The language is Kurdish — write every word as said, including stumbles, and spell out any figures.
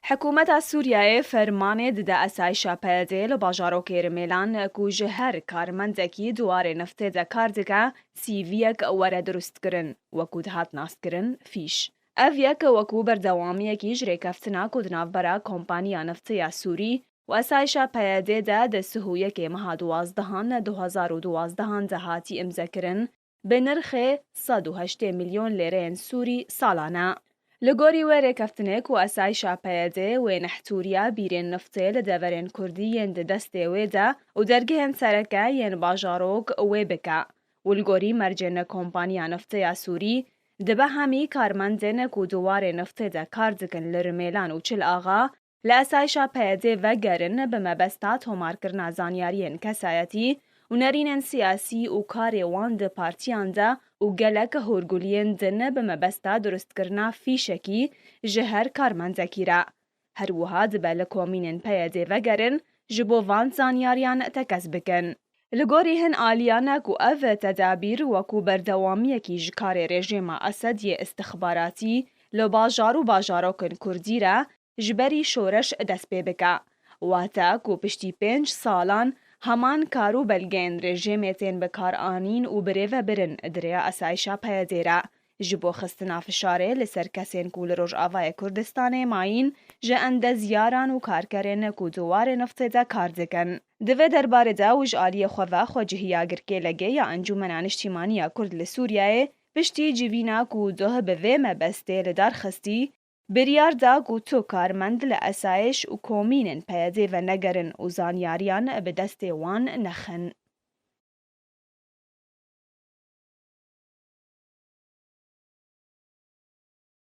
Hikûmeta Sûriyeyê fermanê dide esayîşa P Y D'ê li bajarokê Rimêlan ku ji her karmendekî di warê niftê de kar dike, C V'yek were dirustkirin, wekû dihat naskirin, fîş. Ev yek wekû berdewamiyekî ji rêkeftina ku di navbera Kompaniya Niftê ya Sûrî û esayîşa P Y D'ê de di sih û yekê meha duwazdehan du hezar û duwazdehan de hatî îmzekirin, bi nirxê sed û heştê milyon lêreyên Sûrî salane. Li gorî wê rêkeftinê ku esayîşa P Y D'ê wê nehtûriya bîrên niftê li deverên kurdî yên di destê wê de û dergehên sereke yên bajarok wê bike û li gorî mercên Kompaniya Niftê ya Sûrî, dibe hemî karmendên ku di warê niftê de kar dikin li Rimêlan û Çil Axa, li esayîşa P Y D'ê vegerin bi mebesta tomarkirina zanyariyên kesayetî û nerînên siyasî û karê wan di partiyan de û gelek hûrguliyên din bi mebesta durustkirina fîşekî ji her karmendekî re. Her wiha dibe li komînên P Y D'ê vegerin, ji bo van zanyariyan tekez bikin. Li gorî hin aliyan ku ev tedabîr wekû berdewamiyekî ji karê rejîma Esed yê istixbaratî li bajar û bajarokên kurdî re ji berî şoreş dest pê bike. Wate ku piştî pênc salan heman kar û belgeyên rejîmê tên bikaranîn û birêvebirin di rêya esayîşa P Y D'ê re, ji bo xistina fişarê li ser kesên ku li Rojavayê Kurdistanê mayîn, ji endezyaran û karkerên ku di warê niftê de kar dikin. Di vê derbarê de û ji aliyê xwe ve xwecihiya Girkêlegê ya Encûmena Niştîmanî ya Kurd li Sûriyeyê, piştî civîna ku doh bi vê mebestê li dar xistî, biryar da ku tu karmend li esayîş û komînên P Y D'ê venegerin û zanyariyan bi destê wan nexin.